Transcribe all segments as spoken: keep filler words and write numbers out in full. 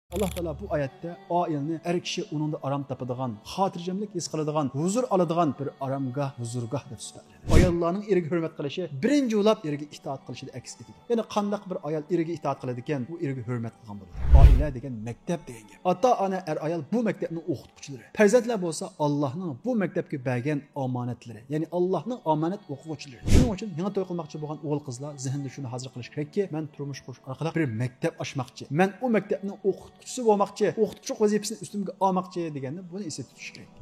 ئاللاھ تائالا بۇ ئايەتتە ئائىلىنى ئەر كىشى ئۇنىڭدا ئارام تاپىدىغان، خاتىرجەملىك ھېس قىلىدىغان، ھۇزۇر ئالىدىغان بىر ئارامگاھ، ھۇزۇرگاھ دەپ سۈپەتلىدى. ئاياللارنىڭ ئېرىگە ھۆرمەت قىلىشى بىرىنچى بولۇپ ئېرىگە ئىتائەت قىلىشىدا ئەكس ئېتىدۇ. يەنى قانداق بىر ئائىلە ئېرىگە ئىتائەت قىلىدىكەن، ئۇ ئېرىگە ھۆرمەت قىلغان بولىدۇ. ئائىلە دېگەن مەكتەپ دېگەن گەپ. ئاتا-ئانا، ئەر-ئايال بۇ مەكتەپنىڭ ئوقۇتقۇچىلىرى. پەرزەنتلەر بولسا ئاللاھنىڭ بۇ مەكتەپكە بەرگەن ئامانەتلىرى، يەنى ئاللاھنىڭ ئامانەت ئوقۇغۇچىلىرى. شۇنىڭ ئۈچۈن يېڭى توي قىلماقچى بولغان ئوغۇل-قىزلار زېھنىدە شۇنى ھازىر قىلىش كېرەككى، مەن تۇرمۇش قۇرۇش ئارقىلىق بىر مەكتەپ ئاچماقچى. مەن ئۇ مەكتەپنىڭ ئوقۇتقۇچىسى بولماقچى، ئوقۇتقۇچىلىق ۋەزىپىسىنى ئۈستۈمگە ئالماقچى دېگەننى بۇنى ئېسىدە تۇتۇش كېرەك.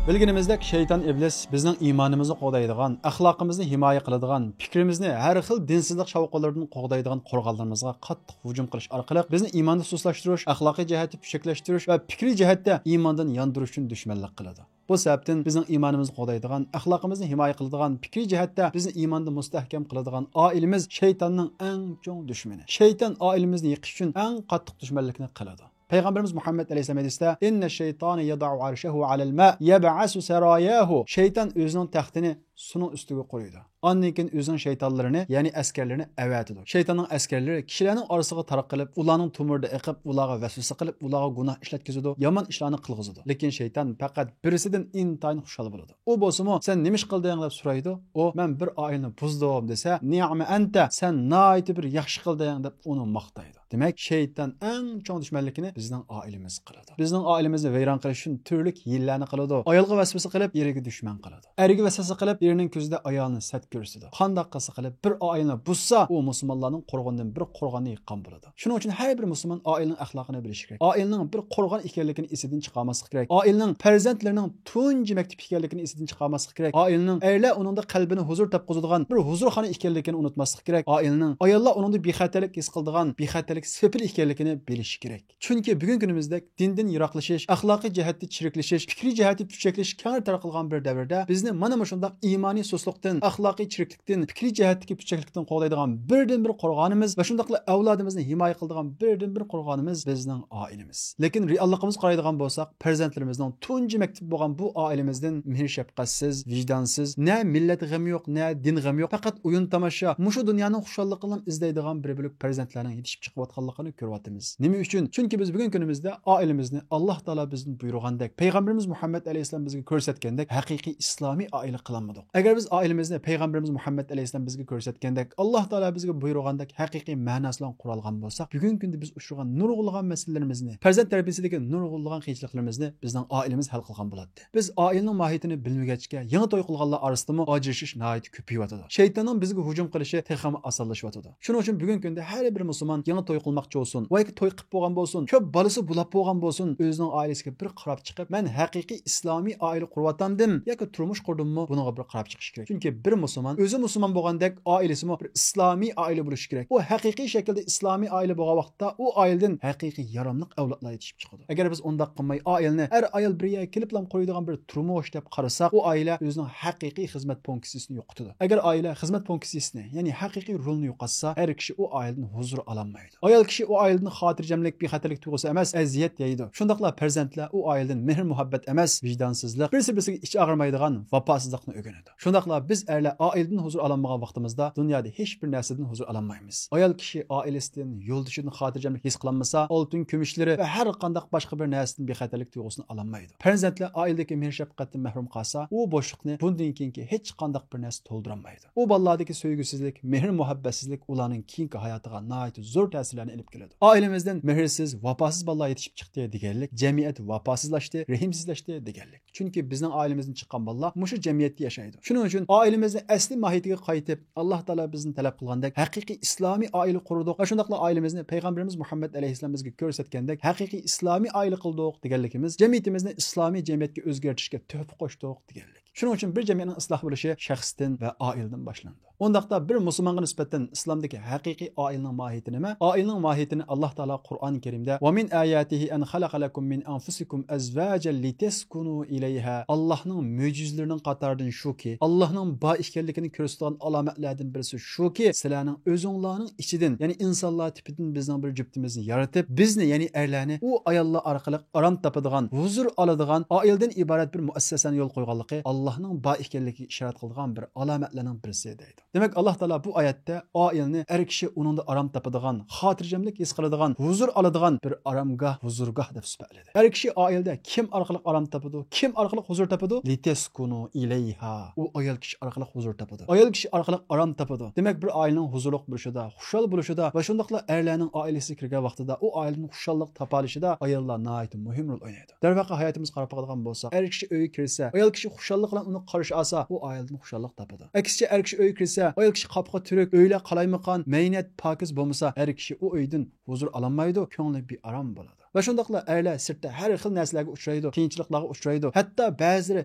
بىلگىنىمىزدەك، شەيتان ئىبلىس بىزنىڭ ئىمانىمىزنى قوغدايدىغان، ئەخلاقىمىزنى ھىمايە قىلىدىغان، پىكرىمىزنى ھەر خىل دىنسىزلىق شاۋقۇنلىرىدىن قوغدايدىغان قورغانلىرىمىزغا قاتتىق ھۇجۇم قىلىش ئارقىلىق بىزنى ئىماندا سۇسلاشتۇرۇش، ئەخلاقىي جەھەتتە پۈچەكلەشتۈرۈش ۋە پىكرىي جەھەتتە ئىماندىن ياندۇرۇش ئۈچۈن دۈشمەنلىك قىلىدۇ. بۇ سەۋەبتىن بىزنىڭ ئىمانىمىزنى قوغدايدىغان، ئەخلاقىمىزنى ھىمايە قىلىدىغان، پىكرىي جەھەتتە بىزنى ئىماندا مۇستەھكەم قىلىدىغان ئائىلىمىز شەيتاننىڭ ئەڭ چوڭ دۈشمىنى. شەيتان ئائىلىمىزنى يىقىش ئۈچۈن ئەڭ قاتتىق دۈشمەنلىكنى قىلىدۇ. پەيغەمبىرىمىز مۇھەممەد ئەلەيھىسسالام ھەدىستە، «إن الشيطان يضع عرشه على الماء يبعث سراياه.» شەيتان ئۆزىنىڭ تەختىنى سۇنىڭ ئۈستىگە قويىدۇ. ئاندىن كېيىن ئۆزىنىڭ شەيتانلىرىنى، يەنى ئەسكەرلىرىنى ئەۋەتىدۇ. شەيتاننىڭ ئەسكەرلىرى كىشىلەرنىڭ ئارىسىغا تارقىلىپ، ئۇلارنىڭ تومۇرىدا ئېقىپ، ئۇلارغا ۋەسۋەسە قىلىپ، ئۇلارغا گۇناھ ئىشلەتكۈزىدۇ، يامان ئىشلارنى قىلغۇزىدۇ. لېكىن شەيتان پەقەت بىرسىدىن ئىنتايىن خۇشال بولىدۇ. ئۇ بولسىمۇ، «سەن نېمە ئىش قىلدىڭ؟» دەپ سورايدۇ. ئۇ، «مەن بىر ئائىلىنى بۇزدۇم» دېسە، «نىئمە ئەنتە، سەن ناھايىتى بىر ياخشى قىلدىڭ» دەپ ئۇنى ماختايدۇ. دېمەك، شەيتان ئەڭ چوڭ دۈشمەنلىكىنى بىزنىڭ ئائىلىمىزگە قىلىدۇ. بىزنىڭ ئائىلىمىزنى ۋەيران قىلىش ئۈچۈن تۈرلۈك ھىيلىلەرنى قىلىدۇ. ئايالغا ۋەسۋەسە قىلىپ، ئېرىگە دۈشمەن قىلىدۇ. ئەرگە ۋەسۋەسە قىلىپ، ئېرىنىڭ كۆزىدە ئايالىنى سەت كۆرسىتىدۇ. قانداق قىلسا قىلىپ، بىر ئائىلىنى بۇزسا، ئۇ مۇسۇلمانلارنىڭ قورغىنىدىن بىر قورغاننى يىققان بولىدۇ. شۇنىڭ ئۈچۈن ھەر بىر مۇسۇلمان ئائىلىنىڭ ئەخلاقىنى بىلىشى كېرەك. ئائىلىنىڭ بىر قورغان ئىكەنلىكىنى ئېسىدىن چىقارماسلىق كېرەك. ئائىلىنىڭ پەرزەنتلىرىنىڭ تۇنجى مەكتىپى ئىكەنلىكىنى ئېسىدىن چىقارماسلىق كېرەك. ئائىلىنىڭ ئەرلەر ئۇنىڭدا قەلبىنى ھۇزۇر تاپقۇزىدىغان بىر ھۇزۇرخانا ئىكەنلىكىنى ئۇنتۇماسلىق كېرەك. ئائىلىنىڭ ئاياللار ئۇنىڭدا بىخەتەرلىك ھېس قىلىدىغان بىخەتەرلىك سېپىلى ئىكەنلىكىنى بىلىشى كېرەك. چۈنكى بۈگۈنكى كۈنىمىزدەك دىندىن يىراقلىشىش، ئەخلاقىي جەھەتتە چىرىكلىشىش، پىكرىي جەھەتتە پۈچەكلىشىش كەڭرى تارقالغان بىر دەۋردە بىزنى مانا مۇشۇنداق ئىمانىي سۇسلۇقتىن، ئەخلاقىي چىرىكلىكتىن، پىكرىي جەھەتتىكى پۈچەكلىكتىن قوغدايدىغان بىردىنبىر قورغانىمىز ۋە شۇنداقلا ئەۋلادىمىزنى ھىمايە قىلىدىغان بىردىنبىر قورغانىمىز بىزنىڭ ئائىلىمىز. لېكىن رېئاللىقىمىزغا قارايدىغان بولساق، پەرزەنتلىرىمىزنىڭ تۇنجى مەكتىپى بولغان بۇ ئائىلىمىزدىن مېھىر-شەپقەتسىز، ۋىجدانسىز، نە مىللەت غېمى يوق، نە دىن غېمى يوق، پەقەت ئويۇن تاماشا، مۇشۇ دۇنيانىڭ خۇشاللىقىنىلا ئىزدەيدىغان بىر بۆلەك پەرزەنتلەرنىڭ يېتىشىپ چىقىۋاتقانلىقىنى كۆرۈۋاتىمىز. نېمە ئۈچۈن؟ چۈنكى بىز بۈگۈنكى كۈنىمىزدە ئائىلىمىزنى ئاللاھ تائالا بىزدىن بۇيرۇغاندەك، پەيغەمبىرىمىز مۇھەممەد ئەلەيھىسسالام بىزگە كۆرسەتكەندەك ھەقىقىي ئىسلامىي ئائىلە قىلالمىدۇق. ئەگەر بىز ئائىلىمىزنى پەيغەمبىرىمىز مۇھەممەد ئەلەيھىسسالام بىزگە كۆرسەتكەندەك، ئاللاھ تائالا بىزگە بۇيرۇغاندەك ھەقىقىي مەناسى بىلەن قۇرالىغان بولساق، بۈگۈنكى كۈندە بىز ئۇچرىغان نۇرغۇنلىغان مەسىلىلىرىمىزنى، پەرزەنت تەربىيىسىدىكى نۇرغۇنلىغان قىيىنچىلىقلىرىمىزنى بىزنىڭ ئائىلىمىز ھەل قىلغان بولاتتى. بىز ئائىلىنىڭ ماھىيىتىنى بىلمىگەچكە، يېڭى توي قىلغانلار ئارىسىدىمۇ ئاجرىشىش ناھايىتى كۆپىيىۋاتىدۇ. شەيتاننىڭ بىزگە ھۇجۇم قىلىشى تېخىمۇ ئاسانلىشىۋاتىدۇ. شۇنىڭ ئۈچۈن بۈگۈنكى كۈندە ھەر بىر مۇسۇلمان يېڭى توي قىلماقچى بولسۇن ۋە ياكى توي قىلىپ بولغان بولسۇن، كۆپ بالىسى بولاپ بولغان بولسۇن، ئۆزىنىڭ ئائىلىسىگە بىر قاراپ چىقىپ، مەن ھەقىقىي ئىسلامىي ئائىلە قۇرۇۋاتامدىم ياكى تۇرمۇش قۇردۇممۇ، بۇنىڭغا بىر قاراپ چىقىشى كېرەك. چۈنكى بىر مۇسۇلمان ئۆزى مۇسۇلمان بولغاندەك، ئائىلىسىمۇ بىر ئىسلامىي ئائىلە بولۇشى كېرەك. ئۇ ھەقىقىي شەكىلدە ئىسلامىي ئائىلە بولغان ۋاقىتتا، ئۇ ئائىلىدىن ھەقىقىي ياراملىق ئەۋلادلار يېتىشىپ چىقىدۇ. ئەگەر بىز ئۇنداق قىلماي، ئائىلىنى ئەر-ئايال بىر يەرگە كېلىپلا قۇرۇيدىغان بىر تۇرمۇش دەپ قارىساق، ئۇ ئائىلە ئۆزىنىڭ ھەقىقىي خىزمەت پونكىتسىسىنى يوقىتىدۇ. ئەگەر ئائىلە خىزمەت پونكىتسىسىنى، يەنى ھەقىقىي رولىنى يوقاتسا، ئەر كىشى ئۇ ئائىلىدىن ھۇزۇر ئالالمايدۇ. ئايال كىشى ئۇ ئائىلىدىن خاتىرجەملىك، بىخەتەرلىك تۇيغۇسى ئەمەس، ئەزىيەت يەيدۇ. شۇنداقلا پەرزەنتلەر ئۇ ئائىلىدىن مېھىر-مۇھەببەت ئەمەس، ۋىجدانسىزلىق، بىرسى-بىرسىگە ئىچى ئاغرىمايدىغان ۋاپاسىزلىقنى ئۆگىنىدۇ. شۇنداقلا بىز ئەرلەر ئائىلىدىن ھۇزۇر ئالالمىغان ۋاقتىمىزدا دۇنيادا ھېچ بىر نەرسىدىن ھۇزۇر ئالالمايمىز. ئايال كىشى ئائىلىسىدىن، يولدىشىدىن خاتىرجەملىك ھېس قىلالمىسا، ئالتۇن كۈمۈشلىرى ۋە ھەر قانداق باشقا بىر نەرسىدىن بىخەتەرلىك تۇيغۇسىنى ئالالمايدۇ. پەرزەنتلەر ئائىلىدىكى مېھىر-شەپقەتتىن مەھرۇم قالسا، ئۇ بوشلۇقنى بۇندىن كېيىنكى ھېچقانداق بىر نەرسە تولدۇرالمايدۇ. ئۇ بالىلاردىكى سۆيگۈسىزلىك، مېھىر-مۇھەببەتسىزلىك ئۇلارنىڭ كېيىنكى ھاياتىغا ناھايىتى زور تەسىرلەرنى ئېلىپ كېلىدۇ. ئائىلىمىزدىن مېھىرسىز، ۋاپاسىز بالىلار يېتىشىپ چىقتى دېگەنلىك، جەمئىيەت ۋاپاسىزلاشتى، رەھىمسىزلەشتى دېگەنلىك. چۈنكى بىزنىڭ ئائىلىمىزدىن چىققان بالىلار مۇشۇ جەمئىيەتتە ياشايدۇ. شۇنىڭ ئۈچۈن ئائىلىمىزنى ئەسلى ماھىيىتىگە قايتىپ، ئاللاھ تائالا بىزدىن تەلەپ قىلغاندەك ھەقىقىي ئىسلامىي ئائىلە قۇردۇق ۋە شۇنداقلا ئائىلىمىزنى پەيغەمبىرىمىز مۇھەممەد ئەلەيھىسسالام بىزگە كۆرسەتكەندەك ھەقىقىي ئىسلامىي ئائىلە قىلدۇق دېگەنلىكىمىز، جەمئىيىتىمىزنى ئىسلامىي جەمئىيەتكە ئۆزگەرتىشكە تۆھپە قوشتۇق دېگەنلىك. شۇنىڭ ئۈچۈن بىر جەمئىيەتنىڭ ئىسلاھ بولۇشى شەخستىن ۋە ئائىلىدىن باشلىنىدۇ. ئۇنداقتا بىر مۇسۇلمانغا نىسبەتەن ئىسلامدىكى ھەقىقىي ئائىلىنىڭ ماھىيىتى نېمە؟ ئائىلىنىڭ ماھىيىتىنى ئاللاھ تائالا قۇرئان كەرىمدە، «ومن آياته أن خلق لكم من أنفسكم أزواجا لتسكنوا إليها.» ئاللاھنىڭ مۆجىزىلىرىنىڭ قاتارىدىن شۇكى، ئاللاھنىڭ بار ئىكەنلىكىنى كۆرسىتىدىغان ئالامەتلەردىن بىرسى شۇكى، سىلەرنىڭ ئۆزۈڭلارنىڭ ئىچىدىن، يەنى ئىنسانلار تىپىدىن بىزنىڭ بىر جۈپتىمىزنى يارىتىپ، بىزنى، يەنى ئەرلەرنى ئۇ ئاياللار ئارقىلىق ئارام تاپىدىغان، ھۇزۇر ئالىدىغان ئائىلىدىن ئىبارەت بىر مۇئەسسەسەنى يولغا قويغانلىقى ئاللاھنىڭ بار ئىكەنلىكىگە ئىشارەت قىلىدىغان بىر ئالامەتلەرنىڭ بىرسى دەيدۇ. دېمەك، ئاللاھ تائالا بۇ ئايەتتە ئائىلىنى ئەر كىشى ئۇنىڭدا ئارام تاپىدىغان، خاتىرجەملىك ھېس قىلىدىغان، ھۇزۇر ئالىدىغان بىر ئارامگاھ، ھۇزۇرگاھ دەپ سۈپەتلىدى. ئەر كىشى ئائىلىدە كىم ئارقىلىق ئارام تاپىدۇ، كىم ئارقىلىق ھۇزۇر تاپىدۇ؟ لىتەسكۇنۇ ئىلەيھا. ئۇ ئايال كىشى ئارقىلىق ھۇزۇر تاپىدۇ. ئايال كىشى ئارقىلىق ئارام تاپىدۇ. دېمەك، بىر ئائىلىنىڭ ھۇزۇرلۇق بولۇشىدا، خۇشال بولۇشىدا ۋە شۇنداقلا ئەرلەرنىڭ ئائىلىسىگە كىرگەن ۋاقتىدا ئۇ ئائىلىدىن خۇشاللىق تاپالىشىدا ئاياللار ناھايىتى مۇھىم رول ئوينايدۇ. دەرۋەقە، ھاياتىمىزغا قاراپ باقىدىغان بولساق، ئەر كىشى ئۆيگە كىرسە، ئايال كىشى خۇشاللىق بىلەن ئۇنى قارشى ئالسا، ئۇ ئائىلىدىن خۇشاللىق تاپىدۇ. ئاكسىچە، ئەر كىشى ئۆيگە كىرسە، ئايال كىشى قاپىقى تۈرۈك، ئۆيلەر قالايمىقان، مەينەت، پاكىز بولمىسا، ئەر كىشى ئۇ ئۆيدىن ھۇزۇر ئالالمايدۇ، كۆڭلى بىئارام بولىدۇ. ۋە شۇنداقلا ئەرلەر سىرتتا ھەر خىل نەرسىلەرگە ئۇچرايدۇ، قىيىنچىلىقلارغا ئۇچرايدۇ. ھەتتا بەزىلىرى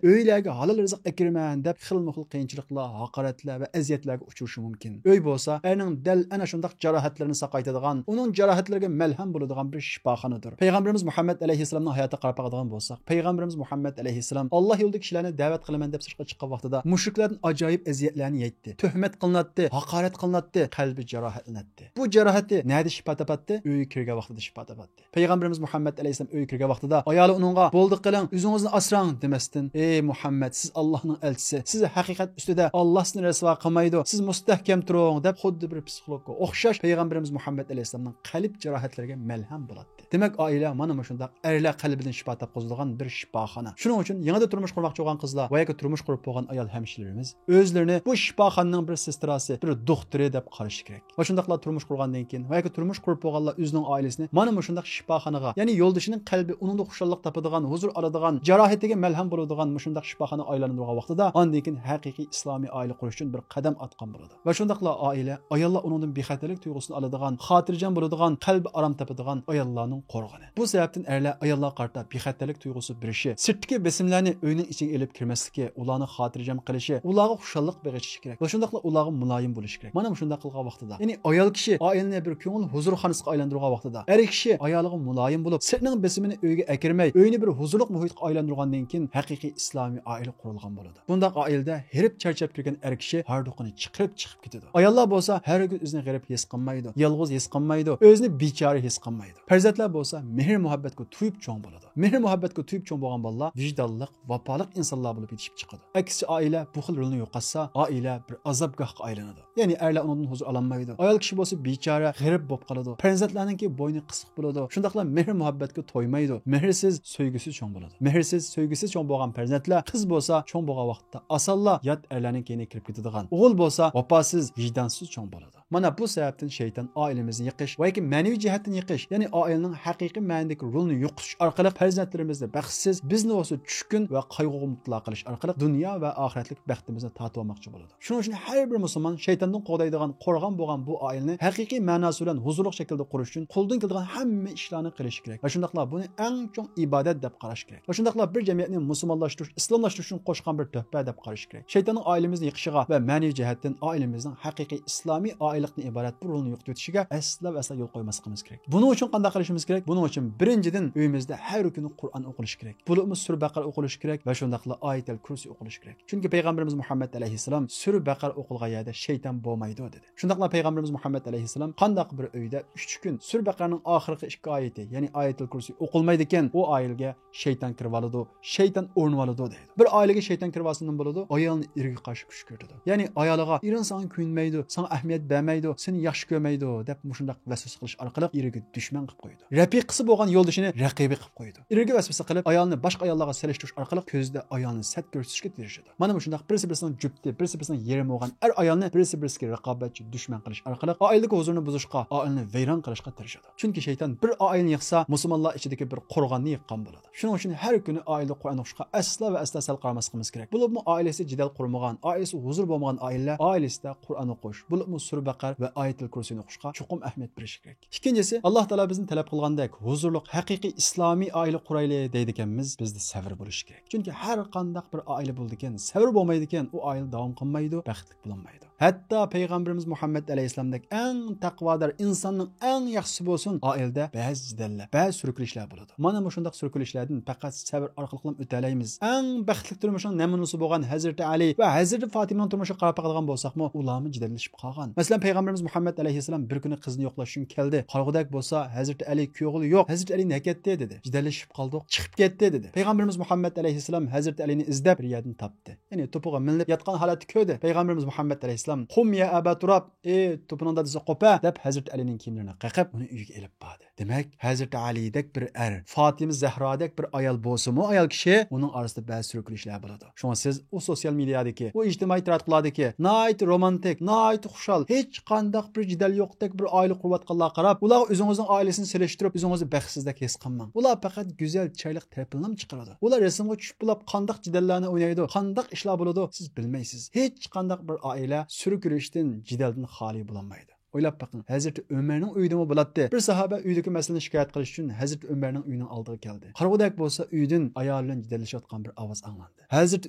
ئۆيلەرگە ھالال رىزىق ئەكىرىمەن دەپ خىلمۇ خىل قىيىنچىلىقلار، ھاقارەتلەر ۋە ئەزىيەتلەرگە ئۇچرىشى مۇمكىن. ئۆي بولسا ئەرنىڭ دەل ئەنە شۇنداق جاراھەتلىرىنى ساقايتىدىغان، ئۇنىڭ جاراھەتلىرىگە مەلھەم بولىدىغان بىر شىپاخانىدۇر. پەيغەمبىرىمىز مۇھەممەد ئەلەيھىسسالامنىڭ ھاياتىغا قاراپ باقىدىغان بولساق، پەيغەمبىرىمىز مۇھەممەد ئەلەيھىسسالام، ئاللا يولىدا كىشىلەرنى دەۋەت قىلىمەن دەپ سىرتقا چىققان ۋاقتىدا مۇشرىكلەردىن ئاجايىپ ئەزىيەتلەرنى يەيتتى. تۆھمەت قىلىناتتى، ھاقارەت قىلىناتتى، قەلبى جاراھەتلىنەتتى. بۇ جاراھىتى نەدە شىپا تاپاتتى؟ ئۆيگە كىرگەن ۋاقتىدا شىپا تاپاتتى. پەيغەمبىرىمىز مۇھەممەد ئەلەيھىسسالام ئۆيگە كىرگەن ۋاقتىدا ئايالى ئۇنىڭغا، بولدى قىلىڭ، ئۆزىڭىزنى ئاسراڭ دېمەستىن، ئەي مۇھەممەد، سىز ئاللاھنىڭ ئەلچىسى، سىز ھەقىقەت ئۈستىدە، ئاللا سىزنى رەسۋا قىلمايدۇ، سىز مۇستەھكەم تۇرۇڭ دەپ خۇددى بىر پسىخولوگقا ئوخشاش پەيغەمبىرىمىز مۇھەممەد ئەلەيھىسسالامنىڭ قەلب جاراھەتلىرىگە مەلھەم بولاتتى. دېمەك، ئائىلە مانا مۇشۇنداق ئەرلەر قەلبىدىن شىپا تاپقۇزىدىغان بىر شىپاخانا. شۇنىڭ ئۈچۈن يېڭىدا تۇرمۇش قۇرماقچى بولغان قىزلار ۋە ياكى تۇرمۇش قۇرۇپ بولغان ئايال ھەمشىرىلىرىمىز ئۆزلىرىنى بۇ شىپاخانىنىڭ بىر سېستراسى، بىر دوختۇرى دەپ قارىشى كېرەك. ۋە شۇنداقلا تۇرمۇش قۇرغاندىن كېيىن ۋە ياكى تۇرمۇش قۇرۇپ بولغانلار ئۆزىنىڭ ئائىلىسىنى مانا مۇشۇنداق شىپاخانىغا، يەنى يولدىشىنىڭ قەلبى ئۇنىڭدا خۇشاللىق تاپىدىغان، ھۇزۇر ئالىدىغان، جاراھىتىگە مەلھەم بولىدىغان مۇشۇنداق شىپاخانىغا ئايلاندۇرغان ۋاقتىدا، ئاندىن كېيىن ھەقىقىي ئىسلامىي ئائىلە قۇرۇش ئۈچۈن بىر قەدەم ئاتقان بولىدۇ. ۋە شۇنداقلا ئائىلە، ئاياللار ئۇنىڭدىن بىخەتەرلىك تۇيغۇسىنى ئالىدىغان، خاتىرجەم بولىدىغان، قەلبى ئارام تاپىدىغان ئاياللارنىڭ قورغىنى. بۇ سەۋەبتىن ئەرلەر ئاياللارغا قارىتا بىخەتەرلىك تۇيغۇسى بېرىشى، سىرتتىكى بېسىملارنى ئۆينىڭ ئىچىگە ئېلىپ كىرمەسلىكى، ئۇلارنى خاتىرجەم قىلىشى، ئۇلارغا خۇشاللىق بېغىشلىشى كېرەك. ۋە شۇنداقلا ئۇلارغا مۇلايىم بولۇشى كېرەك. مانا مۇشۇنداق قىلغان ۋاقتىدا، يەنى ئايال كىشى ئائىلىنى بىر كۆڭۈل ھۇزۇرخانىسىغا ئايلاندۇرغان ۋاقتىدا، ئەر كىشى ئايالىغا مۇلايىم بولۇپ، سىرتنىڭ بېسىمىنى ئۆيگە ئەكىرمەي، ئۆينى بىر ھۇزۇرلۇق مۇھىتقا ئايلاندۇرغاندىن كېيىن، ھەقىقىي ئىسلامىي ئائىلە قۇرۇلغان بولىدۇ. بۇنداق ئائىلىدە ھېرىپ چارچاپ كىرگەن ئەر كىشى ھاردۇقىنى چىقىرىپ چىقىپ كېتىدۇ. ئاياللار بولسا ھەرگىز ئۆزىنى غېرىب ھېس قىلمايدۇ، يالغۇز ھېس قىلمايدۇ، ئۆزىنى بىچارە ھېس قىلمايدۇ. پەرزەنتلەر بولسا مېھىر-مۇھەببەتكە تويۇپ چوڭ بولىدۇ. مېھىر-مۇھەببەتكە تويۇپ چوڭ بولغان بالىلار ۋىجدانلىق، ۋاپالىق ئىنسانلار بولۇپ يېتىشىپ چىقىدۇ. ئەكسىچە، ئائىلە بۇ خىل رولنى يوقاتسا، ئائىلە بىر ئازابگاھقا ئايلىنىدۇ. يەنى ئەرلەر ئۇنىڭدىن ھۇزۇر ئالالمايدۇ. ئايال كىشى بولسا بىچارە، غېرىب بولۇپ قالىدۇ. پەرزەنتلەرنىڭكى بوينى قىسىق بولىدۇ. شۇنداقلا مېھىر-مۇھەببەتكە تويمايدۇ. مېھىرسىز، سۆيگۈسىز چوڭ بولىدۇ. مېھىرسىز، سۆيگۈسىز چوڭ بولغان پەرزەنتلەر قىز بولسا چوڭ بولغان ۋاقىتتا ئاسانلا يات ئەرلەرنىڭ كەينىگە كىرىپ كېتىدىغان، ئوغۇل بولسا ۋاپاسىز، ۋىجدانسىز چوڭ بولىدۇ. مانا بۇ سەۋەبتىن شەيتان ئائىلىمىزنى يىقىش ۋە ياكى مەنىۋى جەھەتتىن يىقىش، يەنى ئائىلىنىڭ ھەقىقىي مەنىدىكى رولىنى يوقىتىش ئارقىلىق پەرزەنتلىرىمىزنى بەختسىز، بىزنى بولسا چۈشكۈن ۋە قايغۇغا مۇپتىلا قىلىش ئارقىلىق دۇنيا ۋە ئاخىرەتلىك بەختىمىزنى تارتىۋالماقچى بولىدۇ. شۇنىڭ ئۈچۈن ھەر بىر مۇسۇلمان شەيتاندىن قوغدايدىغان، قورغان بولغان بۇ ئائىلىنى ھەقىقىي مەناسى بىلەن ھۇزۇرلۇق شەكىلدە قۇرۇش ئۈچۈن قولىدىن كېلىدىغان ھەممە ئىشلارنى قىلىشى كېرەك. ۋە شۇنداقلا بۇنى ئەڭ چوڭ ئىبادەت دەپ قاراش كېرەك. ۋە شۇنداقلا بىر جەمئىيەتنى مۇسۇلمانلاشتۇرۇش، ئىسلاملاشتۇرۇش ئۈچۈن قوشقان بىر تۆھپە دەپ قارىشى كېرەك. شەيتاننىڭ ئائىلىمىزنى يىقىشىغا ۋە مەنىۋى جەھەتتىن ئائىلىمىزنىڭ ھەقىقىي ئىسلامىي ئائىلىلىكتىن ئىبارەت بۇ رولنى يوقىتىۋېتىشىگە ئەسلا ۋە ئەسلا يول قويماسلىقىمىز كېرەك. بۇنىڭ ئۈچۈن قانداق قىلىشىمىز كېرەك؟ بۇنىڭ ئۈچۈن بىرىنچىدىن، ئۆيىمىزدە ھەر كۈنى قۇرئان ئوقۇلۇشى كېرەك. بولۇپمۇ سۈرە بەقەرە ئوقۇلۇشى كېرەك ۋە شۇنداقلا ئايەتەل كۇرسى ئوقۇلۇشى كېرەك. چۈنكى پەيغەمبىرىمىز مۇھەممەد ئەلەيھىسسالام سۈرە بەقەرە ئوقۇلغان يەردە شەيتان بولمايدۇ دېدى. شۇنداقلا پەيغەمبىرىمىز مۇھەممەد ئەلەيھىسسالام قانداق بىر ئۆيدە ئۈچ كۈن سۈرە بەقەرەنىڭ ئاخىرقى ئىككى ئايىتى، يەنى ئايەتۇل كۇرسى ئوقۇلمايدىكەن، ئۇ ئائىلىگە شەيتان كىرىۋالىدۇ، شەيتان ئورنىۋالىدۇ دەيدۇ. بىر ئائىلىگە شەيتان كىرىۋالسا نېمە بولىدۇ؟ ئايالنى ئېرىگە قارشى كۈچكۈرتىدۇ. يەنى ئايالىغا، ئېرىڭ ساڭا كۆيۈنمەيدۇ، ساڭا ئەھمىيەت بەرمەيدۇ، سېنى ياخشى كۆرمەيدۇ دەپ مۇشۇنداق ۋەسۋەسە قىلىش ئارقىلىق ئېرىگە دۈشمەن قىلىپ قويىدۇ. رەپىقىسى بولغان يولدىشىنى رەقىبى قىلىپ قويىدۇ. ئېرىگە ۋەسۋەسە قىلىپ، ئايالىنى باشقا ئاياللارغا سېلىشتۇرۇش ئارقىلىق كۆزىدە ئايالىنى سەت كۆرسىتىشكە تىرىشىدۇ. مانا مۇشۇنداق بىرسى بىرسىنىڭ جۈپتى، بىرسى بىرسىنىڭ يېرىمى بولغان ئەر ئايالنى بىرسى بىرسىگە رىقابەتچى، دۈشمەن قىلىش ئارقىلىق ئائىلىدىكى ھۇزۇرنى بۇزۇشقا، ئائىلىنى ۋەيران قىلىشقا تىرىشىدۇ. چۈنكى شەيتان بىر ئائىلىنى يىقسا، مۇسۇلمانلار ئىچىدىكى بىر قورغاننى يىققان بولىدۇ. شۇنىڭ ئۈچۈن ھەر كۈنى ئائىلىدە قۇرئان ئوقۇشقا ئەسلا ۋە ئەسلا سەل قارىماسلىقىمىز كېرەك. بولۇپمۇ ئائىلىسى جېدەل قۇرمىغان، ئائىلىسى ھۇزۇر بولمىغان ئائىلىلەر ئائىلىسىدە قۇرئان ئوقۇش، بولۇپمۇ سۈرە بەقەرە ۋە ئايەتۇل كۇرسىنى ئوقۇشقا چوقۇم ئەھمىيەت بېرىشى كېرەك. ئىككىنچىسى، ئاللا تائالا بىزدىن تەلەپ قىلغاندەك ھۇزۇرلۇق، ھەقىقىي ئىسلامىي ئائىلە قۇرايلى دەيدىكەنمىز، بىزدە سەۋر بولۇشى كېرەك. چۈنكى ھەر قانداق بىر ئائىلە بولىدىكەن، سەۋر بولمايدىكەن، ئۇ ئائىلە داۋام قىلمايدۇ، بەختلىك بولالمايدۇ. ھەتتا پەيغەمبىرىمىز مۇھەممەد ئەلەيھىسسالامدەك ئەڭ تەقۋادار، ئىنساننىڭ ئەڭ ياخشىسى بولسۇن، ئائىلىدە بەزى جېدەللەر، بەزى سۈركىلىشلەر بولىدۇ. مانا مۇشۇنداق سۈركىلىشلەردىن پەقەت سەۋر ئارقىلىقلا ئۆتەلەيمىز. ئەڭ بەختلىك تۇرمۇشنىڭ نەمۇنىسى بولغان ھەزرىتى ئەلى ۋە ھەزرىتى فاتىمىنىڭ تۇرمۇشىغا قاراپ باقىدىغان بولساقمۇ، ئۇلارمۇ جېدەللىشىپ قالغان. مەسىلەن، پەيغەمبىرىمىز مۇھەممەد ئەلەيھىسسالام بىر كۈنى قىزىنى يوقلاش ئۈچۈن كەلدى. قارىغۇدەك بولسا، ھەزرىتى ئەلى كۆڭلى يوق، ھەزرىتى ئەلى نەگە كەتتى دېدى. جېدەللىشىپ قالدۇق، چىقىپ كەتتى دېدى. پەيغەمبىرىمىز مۇھەممەد ئەلەيھىسسالام ھەزرىتى ئەلىنى ئىزدەپ بىر يەردىن تاپتى. يەنى توپىغا مىنىپ ياتقان ھالەتتە كۆردى. پەيغەمبىرىمىز مۇھەممەد ئەلەيھىسسالام، «قۇم يا ئەبا تۇراب، ئى توپىنىڭ دادىسى قوپە» دەپ ھەزرىتى ئەلىنىڭ كىيىملىرىنى قېقىپ، ئۇنى ئۆيىگە ئېلىپ باردى. دېمەك، ھەزرىتى ئەلىدەك بىر ئەر، فاتىمە زەھرادەك بىر ئايال بولسىمۇ، ئايال كىشى، ئۇنىڭ ئارىسىدا بەزى سۈركىلىشلەر بولىدۇ. شۇڭا سىز ئۇ سوتسىيال مېدىيادىكى، ئۇ ئىجتىمائىي تاراتقۇلاردىكى ناھايىتى رومانتىك، ناھايىتى خۇشال، ھېچقانداق بىر جېدەل يوقتەك بىر ئائىلە قۇرۇۋاتقانلارغا قاراپ، ئۇلارغا ئۆزىڭىزنىڭ ئائىلىسىنى سېلىشتۇرۇپ، ئۆزىڭىزنى بەختسىزدەك ھېس قىلماڭ. ئۇلار پەقەت گۈزەل، چىرايلىق تەرىپىنىلا چىقىرىدۇ. ئۇلار رەسىمگە چۈشۈپ بولاپ قانداق جېدەللەرنى ئوينايدۇ، قانداق ئىشلار بولىدۇ، سىز بىلمەيسىز. ھېچقانداق بىر ئائىلە سۈركىلىشتىن، جېدەلدىن خالىي بولالمايدۇ. ئويلاپ بېقىڭ، ھەزرىتى ئۆمەرنىڭ ئۆيىدىمۇ بولاتتى. بىر ساھابە ئۆيدىكى مەسىلىنى شىكايەت قىلىش ئۈچۈن ھەزرىتى ئۆمەرنىڭ ئۆيىنىڭ ئالدىغا كەلدى. قارىغۇدەك بولسا، ئۆيدىن ئايالى بىلەن جېدەللىشىۋاتقان بىر ئاۋاز ئاڭلاندى. ھەزرىتى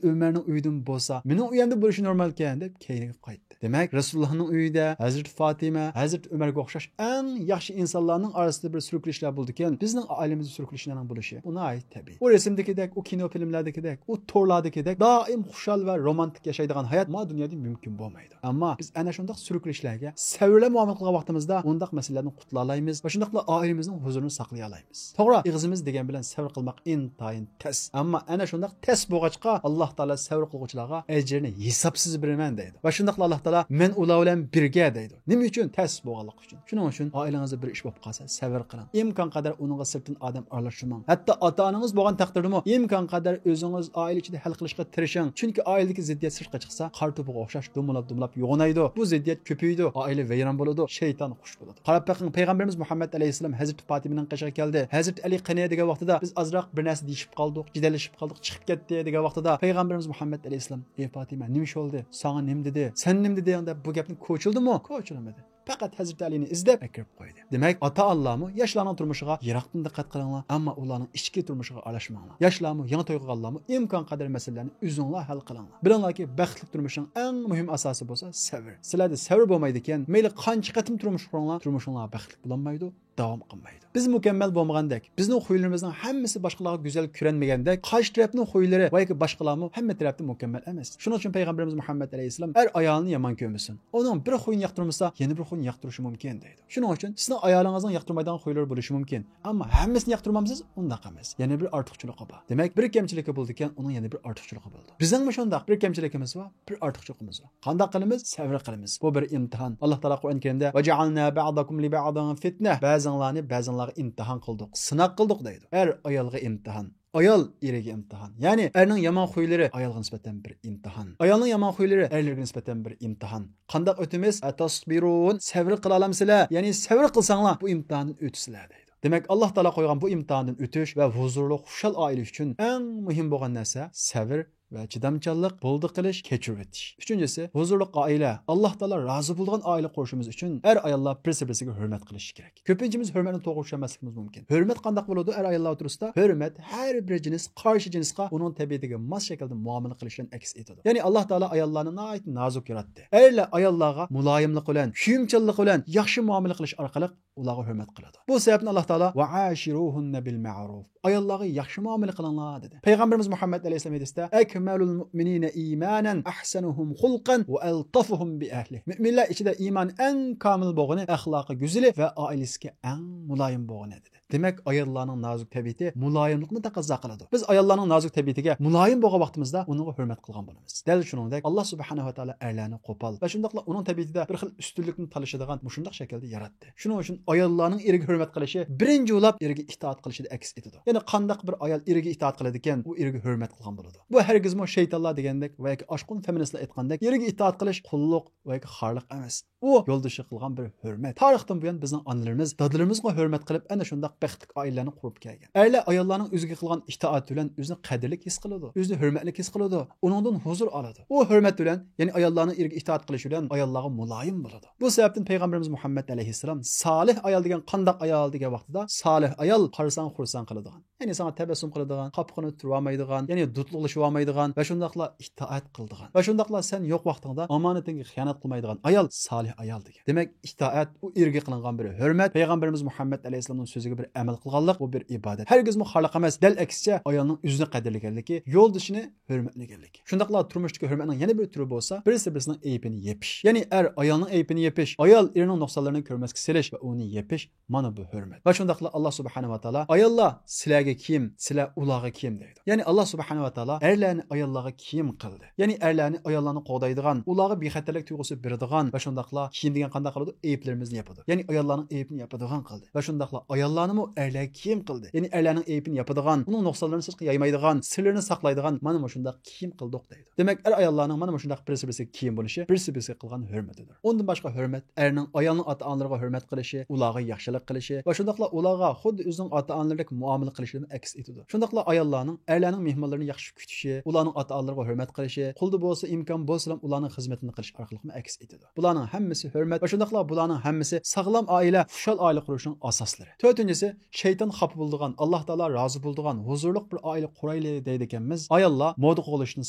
ئۆمەرنىڭ ئۆيىدىمۇ بولسا، مېنىڭ ئۆيۈمدە بولۇشى نورمالكەن، دەپ كەينىگە قايتتى. دېمەك، رەسۇلۇللانىڭ ئۆيىدە ھەزرىتى فاتىمە، ھەزرىتى ئۆمەرگە ئوخشاش ئەڭ ياخشى ئىنسانلارنىڭ ئارىسىدا بىر سۈركىلىشلەر بولىدىكەن، بىزنىڭ ئائىلىمىزدە سۈركىلىشلەرنىڭ بولۇشى، بۇ ناھايىتى تەبىئىي. ئۇ رەسىمدىكىدەك، ئۇ كىنو فىلىملەردىكىدەك، ئۇ تورلاردىكىدەك دائىم خۇشال ۋە رومانتىك ياشايدىغان ھايات ما دۇنيادا مۇمكىن بولمايدۇ. ئەمما بىز ئەنە شۇنداق سۈركىلىشلەرگە سەۋرلەر مۇئامىلە قىلغان ۋاقتىمىزدا، ئۇنداق مەسىلىلەردىن قۇتۇلالايمىز ۋە شۇنداقلا ئائىلىمىزنىڭ ھۇزۇرىنى ساقلىيالايمىز. توغرا، ئېغىزىمىز دېگەن بىلەن سەۋر قىلماق ئىنتايىن تەس. ئەمما ئەنە شۇنداق تەس بولغاچقا، ئاللا تائالا سەۋر قىلغۇچىلارغا ئەجرىنى ھېسابسىز بېرىمەن دەيدۇ. ۋە شۇنداقلا ئاللا تائالا، مەن ئۇلار بىلەن بىرگە دەيدۇ. نېمە ئۈچۈن؟ تەس بولغانلىقى ئۈچۈن. شۇنىڭ ئۈچۈن ئائىلىڭىزدە بىر ئىش بولۇپ قالسا، سەۋر قىلىڭ. ئىمكان قەدەر ئۇنىڭغا سىرتتىن ئادەم ئارىلاشتۇرماڭ. ھەتتا ئاتا-ئانىڭىز بولغان تەقدىردىمۇ، ئىمكان قەدەر ئۆزىڭىز ئائىلە ئىچىدە ھەل قىلىشقا تىرىشىڭ. چۈنكى ئائىلىدىكى زىددىيەت سىرتقا چىقسا، قارا توپىغا ئوخشاش دومىلاپ-دومىلاپ يوغىنايدۇ. بۇ زىددىيەت كۆپىيىدۇ، ئائىلە ۋەيران بولىدۇ، شەيتان خۇش بولىدۇ. قاراپ بېقىڭ، پەيغەمبىرىمىز مۇھەممەد ئەلەيھىسسالام ھەزرىتى پاتىمىنىڭ قېشىغا كەلدى. ھەزرىتى ئەلى قېنى دېگەن ۋاقتىدا، بىز ئازراق بىر نەرسە دېيىشىپ قالدۇق، جېدەللىشىپ قالدۇق، چىقىپ كەتتى دېگەن ۋاقتىدا، پەيغەمبىرىمىز مۇھەممەد ئەلەيھىسسالام، ئى پاتىمە، نېمە ئىش بولدى؟ ساڭا نېمە دېدى؟ سەن نېمە دېدىڭ؟ دەپ بۇ گەپنى كوچىلىدىمۇ؟ كوچىلىمىدى. پەقەت ھەزرىتى ئەلىنى ئىزدەپ ئەكىرىپ قويدى. دېمەك، ئاتا-ئانىلارمۇ ياشلارنىڭ تۇرمۇشىغا يىراقتىن دىققەت قىلىڭلار، ئەمما ئۇلارنىڭ ئىچكى تۇرمۇشىغا ئارىلاشماڭلار. ياشلارمۇ، يېڭى توي قىلغانلارمۇ ئىمكان قەدەر مەسىلىلەرنى ئۆزۈڭلار ھەل قىلىڭلار. بىلىڭلاركى، بەختلىك تۇرمۇشنىڭ ئەڭ مۇھىم ئاساسى بولسا سەۋر. سىلەردە سەۋر بولمايدىكەن، مەيلى قانچە قېتىم تۇرمۇش قۇرۇڭلار، تۇرمۇشۇڭلار بەختلىك بولالمايدۇ، داۋام قىلمايدۇ. بىز مۇكەممەل بولمىغاندەك، بىزنىڭ خۇيلىرىمىزنىڭ ھەممىسى باشقىلارغا گۈزەل كۆرۈنمىگەندەك، قارشى تەرەپنىڭ خۇيلىرى ۋە ياكى باشقىلارمۇ ھەممە تەرەپتىن مۇكەممەل ئەمەس. شۇنىڭ ئۈچۈن پەيغەمبىرىمىز مۇھەممەد ئەلەيھىسسالام، ئەر ئايالىنى يامان كۆرمىسۇن. ئۇنىڭ بىر خۇيىنى ياقتۇرمىسا، يەنە بىر خۇيىنى ياقتۇرۇشى مۇمكىن، دەيدۇ. شۇنىڭ ئۈچۈن سىزنىڭ ئايالىڭىزنىڭ ياقتۇرمايدىغان خۇيلىرى بولۇشى مۇمكىن. ئەمما ھەممىسىنى ياقتۇرمامسىز؟ ئۇنداق ئەمەس. يەنە بىر ئارتۇقچىلىقى بار. دېمەك، بىر كەمچىلىكى بولىدىكەن، ئۇنىڭ يەنە بىر ئارتۇقچىلىقى بولىدۇ. بىزنىڭمۇ شۇنداق بىر كەمچىلىكىمىز بار، بىر ئارتۇقچىلىقىمىز بار. قانداق قىلىمىز؟ سەۋر قىلىمىز. بۇ بىر ئىمتىھان. ئاللا تائالا قۇرئان كەرىمدە، «ۋەجەئەلنا بەئدەكۇم لىبەئدىن فىتنە»، بەزىڭلارنى بەزىڭلارغا ئىمتىھان قىلدۇق، سىناق قىلدۇق، دەيدۇ. ئەر ئايالغا ئىمتىھان، ئايال ئېرىگە ئىمتىھان. يەنى ئەرنىڭ يامان خۇيلىرى ئايالغا نىسبەتەن بىر ئىمتىھان. ئايالنىڭ يامان خۇيلىرى ئەرلەرگە نىسبەتەن بىر ئىمتىھان. قانداق ئۆتىمىز؟ «ئەتەسبىرۇن»، سەۋر قىلالامسىلەر؟ يەنى سەۋر قىلساڭلار، بۇ ئىمتىھاندىن ئۆتىسىلەر، دەيدۇ. دېمەك، ئاللا تائالا قويغان بۇ ئىمتىھاندىن ئۆتۈش ۋە ھۇزۇرلۇق، خۇشال ئائىلە ئۈچۈن ئەڭ مۇھىم بولغان نەرسە سەۋر ۋە چىدامچانلىق، بولدى قىلىش، كەچۈرۈۋېتىش. ئۈچىنچىسى، ھۇزۇرلۇق ئائىلە، ئاللا تائالا رازى بولىدىغان ئائىلە قۇرۇشىمىز ئۈچۈن ئەر ئاياللار ببىرسى-بىرسىگە ھۆرمەت قىلىشى كېرەك. كۆپىنچىمىز ھۆرمەتنى توغرا چۈشەنمەسلىكىمىز مۇمكىن. ھۆرمەت قانداق بولىدۇ ئەر ئاياللار ئوتتۇرىسىدا؟ ھۆرمەت ھەر بىر جىنس، قارشى جىنسقا ئۇنىڭ تەبىئىتىگە ماس شەكىلدە مۇئامىلە قىلىش بىلەن ئەكس ئېتىدۇ. يەنى ئاللا تائالا ئاياللارنى ناھايىتى نازۇك ياراتتى. ئەرلەر ئاياللارغا مۇلايىملىق بىلەن، كۆيۈمچانلىق بىلەن ياخشى مۇئامىلە قىلىش ئارقىلىق ئۇلارغا ھۆرمەت قىلىدۇ. بۇ سەۋەبتىن ئاللا تائالا، «ۋەئاشىرۇھۇننە بىل مەئرۇف»، ئاياللارغا ياخشى مۇئامىلە قىلىڭلار، دېدى. پەيغەمبىرىمىز مۇھەممەد ئەلەيھىسسالام ھەدىستە، «ئەكمەلۇل مۇئمىنىنە ئىمانەن ئەھسەنۇھۇم خۇلقەن ۋە ئەلتەفۇھۇم بىئەھلىھ»، مۆمىنلەر ئىچىدە ئىمان ئەڭ كامىل بولغىنى، ئەخلاقى گۈزىلى ۋە ئائىلىسىگە ئەڭ مۇلايىم بولغىنى، دېدى. دېمەك، ئاياللارنىڭ نازۇك تەبىئىتى مۇلايىملىقنى تەقەززا قىلىدۇ. بىز ئاياللارنىڭ نازۇك تەبىئىتىگە مۇلايىم بولغان ۋاقتىمىزدا ئۇنىڭغا ھۆرمەت قىلغان بولىمىز. دەل شۇنىڭدەك، ئاللا سۇبھانەھۇ ۋە تائالا ئەرلەرنى قوپال ۋە شۇنداقلا ئۇنىڭ تەبىئىتىدە بىر خىل ئۈستۈنلۈكنى تالىشىدىغان مۇشۇنداق شەكىلدە ياراتتى. شۇنىڭ ئۈچۈن ئاياللارنىڭ ئېرىگە ھۆرمەت قىلىشى بىرىنچى بولۇپ ئېرىگە ئىتائەت قىلىشىدا ئەكس ئېتىدۇ. يەنى قانداق بىر ئايال ئېرىگە ئىتائەت قىلىدىكەن، ئۇ ئېرىگە ھۆرمەت قىلغان بولىدۇ. بۇ ھەرگىزمۇ شەيتانلار دېگەندەك ۋە ياكى ئاشقۇن فېمىنىستلار ئېيتقاندەك ئېرىگە ئىتائەت قىلىش قۇللۇق ۋە ياكى خارلىق ئەمەس. ئۇ يولدىشىغا قىلغان بىر ھۆرمەت. تارىختىن بۇيان بىزنىڭ ئانىلىرىمىز، دادىلىرىمىزغا ھۆرمەت قىلىپ، ئەنە شۇنداق بەختلىك ئائىلىلەرنى قۇرۇپ كەلگەن. ئەرلەر ئاياللارنىڭ ئۆزىگە قىلغان ئىتائەت بىلەن ئۆزىنى قەدىرلىك ھېس قىلىدۇ، ئۆزىنى ھۆرمەتلىك ھېس قىلىدۇ، ئۇنىڭدىن ھۇزۇر ئالىدۇ. ئۇ ھۆرمەت بىلەن، يەنى ئاياللارنىڭ ئېرىگە ئىتائەت قىلىشى بىلەن ئاياللارغا مۇلايىم بولىدۇ. بۇ سەۋەبتىن پەيغەمبىرىمىز مۇھەممەد ئەلەيھىسسالام سالىھ ئايال دېگەن قانداق ئايال دېگەن ۋاقتىدا، سالىھ ئايال قارىساڭ خۇرسەن قىلىدىغان، يەنى ساڭا تەبەسسۇم قىلىدىغان، قاپىقىنى تۇتۇۋالمايدىغان، يەنى دۇتلۇقلىشىۋالمايدىغان ۋە شۇنداقلا ئىتائەت قىلىدىغان ۋە شۇنداقلا سەن يوق ۋاقتىڭدا ئامانىتىڭگە خىيانەت قىلمايدىغان ئايال سالىھ ئايال دېگەن. دېمەك، ئىتائەت ئۇ ئېرگە قىلىنغان بىر ھۆرمەت، پەيغەمبىرىمىز مۇھەممەد ئەلەيھىسسالامنىڭ سۆزىگە بىر ئەمەل قىلغانلىق، بۇ بىر ئىبادەت. ھەرگىزمۇ خارلىق ئەمەس، دەل ئەكسىچە ئايالنىڭ ئۆزىنى قەدىرلىگەنلىكى، يولدىشىنى ھۆرمەتلىگەنلىكى. شۇنداقلا تۇرمۇشتىكى ھۆرمەتنىڭ يەنە بىر تۈرى بولسا، بىرسى بىرسىنىڭ ئەيىبىنى يېپىش. يەنى ئەر ئايالنىڭ ئەيىبىنى يېپىش، ئايال ئېرىنىڭ نۇقسانلىرىنى كۆرمەسكە سېلىش ۋە ئۇنى يېپىش. مانا بۇ ھۆرمەت. ۋە شۇنداقلا ئاللا سۇبھانەھۇ ۋە تائالا، ئاياللار سىلەرگە كىيىم، سىلەر ئۇلارغا كىيىم دەيدۇ. يەنى ئاللا سۇبھانەھۇ ۋە تائالا ئەرلەرنى ئاياللارغا كىيىم قىلدى. يەنى ئەرلەرنى ئاياللارنى قوغدايدىغان، ئۇلارغا بىخەتەرلىك تۇيغۇسى بېرىدىغان ۋە شۇنداقلا كىيىم دېگەن قانداق قىلىدۇ؟ ئەيىبلىرىمىزنى ياپىدۇ. يەنى ئاياللارنىڭ ئەيىبىنى ياپىدىغان قىلدى. ۋە شۇنداقلا ئاياللارنىمۇ ئەرلەرگە كىيىم قىلدى. يەنى ئەرلەرنىڭ ئەيىبىنى ياپىدىغان، ئۇنىڭ نۇقسانلىرىنى سىرتقا يايمايدىغان، سىرلىرىنى ساقلايدىغان مانا مۇشۇنداق كىيىم قىلدۇق دەيدۇ. دېمەك، ئەر-ئاياللارنىڭ مانا مۇشۇنداق بىرسى-بىرسىگە كىيىم بولۇشى بىرسى-بىرسىگە قىلغان ھۆرمىتىدۇر. ئۇندىن باشقا ھۆرمەت ئەرنىڭ ئايالنىڭ ئاتا-ئانىلىرىغا ھۆرمەت قىلىشى، ئۇلارغا ياخشىلىق قىلىشى ۋە شۇنداقلا ئۇلارغا خۇددى ئۆزىنىڭ ئاتا-ئانىلىرىدەك مۇئامىلە قىلىشىدىن ئەكس ئېتىدۇ. شۇنداقلا ئاياللارنىڭ ئەرلەرنىڭ مېھمانلىرىنى ياخشى كۈتۈشى، ئۇلارنىڭ ئاتا-ئانىلىرىغا ھۆرمەت قىلىشى، قولدا بولسا ئىمكان بولسىلا ئۇلارنىڭ خىزمىتىنى قىلىش ئارقىلىقمۇ ئەكس ئېتىدۇ. بۇلارنىڭ ھەممىسى ھۆرمەت ۋە شۇنداقلا بۇلارنىڭ ھەممىسى ساغلام ئائىلە، خۇشال ئائىلە قۇرۇشنىڭ ئاساسلىرى. تۆتىنچىسى، شەيتان خاپا بولىدىغان، ئاللا تائالا رازى بولىدىغان، ھۇزۇرلۇق بىر ئائىلە قۇرايلى دەيدىكەنمىز. ئاياللار مودا قوغلىشىدىن